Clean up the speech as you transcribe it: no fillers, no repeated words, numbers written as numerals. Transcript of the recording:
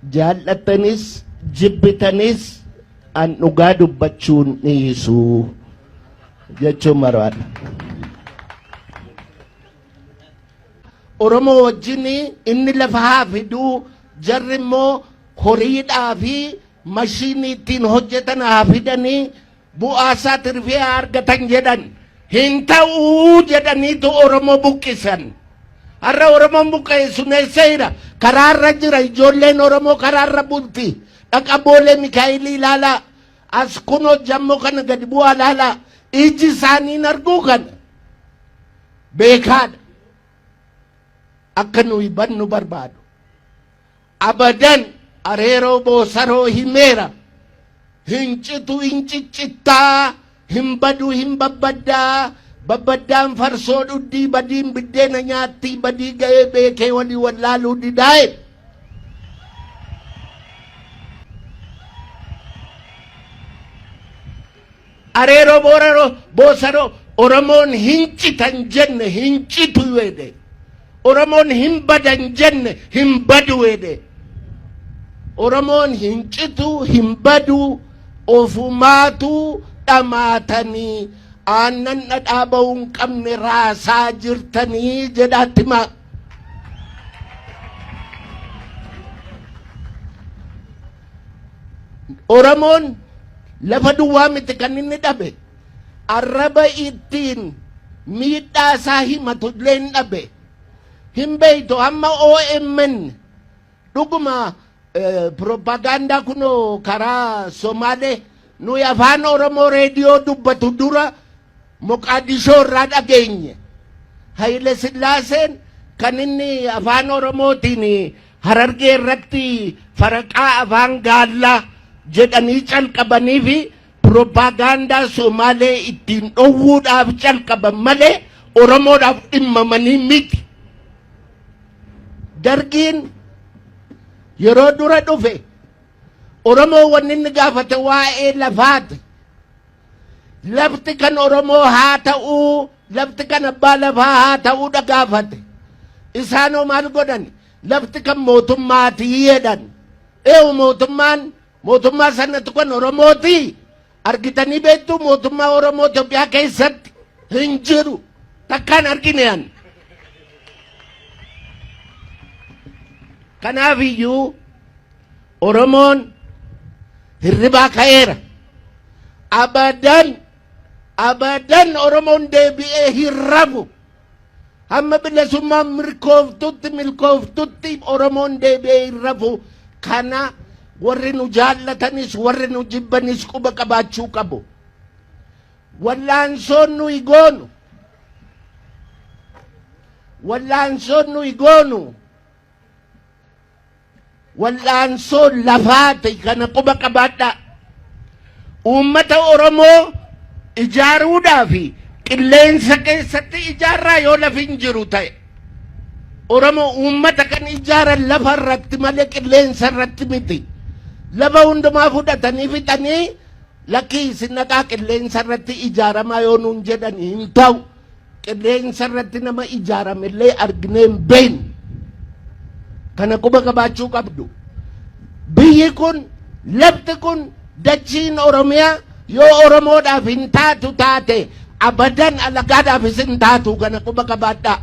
Jaallattanis jibbitanis an dhugaa dubbachuun dhiisu jechuun barbaada. Oromoo wajjin inni lafa haa fiduu, jarri immoo horiidhaa fi mashiinii ittiin hojjetan haa fidanii, bu'aa isaa tirfii haa argatan jedhan. Hin ta'uu jedhaniitu Oromoo buqqisan. Har'a Oromoon buqqa'e sun eessa jira? Karaarra jira. Ijoolleen Oromoo karaarra bulti. Dhaqa Boolee Mikaa'elii ilaalaa. As kunoo jammoo kana gadi bu'aa ilaalaa. Iji isaanii hin arguu kana. Beekaadha. Akka nuyi badnu barbaadu. Abadan areeroo boosaroo himeera. Hin citu, hin ciccittaa, hin badu, hin babbaddaa. Babbaddaan farsoo dhuddii, badiin biddeena nyaattii, badii ga'ee beekee walii wallaaluu didaa'e. Areeroo booraroo boosaroo Oromoon hin citan jenne hin citu jedhe. Oromoon hin badan jenne hin badu jedhe. Oromoon hin citu, hin badu, ofumaatu dhamaatanii aannan dhadhaa ba'uu hin qabne raasaa jirtanii jedhaatti himaa. Oromoon lafa duwwaa miti kan inni dhabe, arraba ittiin miidhaa isaa himatu illee hin dhabe. Hin beektu, hamma OMN dhuguma propagaandaa kunoo karaa Somaalee nuyi afaan Oromoo reediyoo dubbatu dura Moqaadishoo irraa dhageenye. Haile Sillaaseen kan inni afaan Oromootiin Harargee irratti faraqaa afaan gaallaa jedhanii calqabanii fi propagaandaa Somaalee ittiin dhowwuudhaaf calqaban malee Oromoodhaaf dhimmamanii miti. Dargiin yeroo dura dhufe Oromoo wanni inni gaafate waa'ee lafaati. Lafti kan Oromoo haa ta'uu, lafti kan abbaa lafaa haa ta'uudha gaafate. Isaanoo maal godhan? Lafti kan mootummaatii jedhan. Eewu mootummaan mootummaa sanatu kan Oromootii? Argitanii beektuu mootummaa Oromoo Itoophiyaa keessatti? Hin jiru. Takkaan argine an. Kanaaf iyyuu Oromoon hirribaa ka'eera. Abadan abadan Oromoon deebi'ee hin rafu. Hamma bilisummaan mirkooftutti milkooftutti Oromoon deebi'ee hin rafu. Kana warri nu jaallatanis warri nu jibbanis quba qabaachuu qabu. Wallaansoon nuyi goonu, wallaansoon nuyi goonu wal'aansoo lafaati, kana quba qabaadhaa. Uummata Oromoo ijaaruudhaaf qilleensa keessatti ijaarraa yoo lafi hin jiru ta'e. Oromoo uummata kan ijaaran lafa irratti malee qilleensa irratti miti. Lafa hundumaa fudhatanii fixanii lakkii isin dhaqaa qilleensa irratti ijaaramaa yoo nuun jedhan hin ta'u. Qilleensa irratti nama ijaarame illee arginee hin beeknu. Kana quba qabaachuu qabdu. Biyyi kun, lafti kun, dachiin Oromiyaa yoo Oromoodhaaf hin taatu taate abadan alagaadhaafis hin taatu, kana quba qabaadhaa.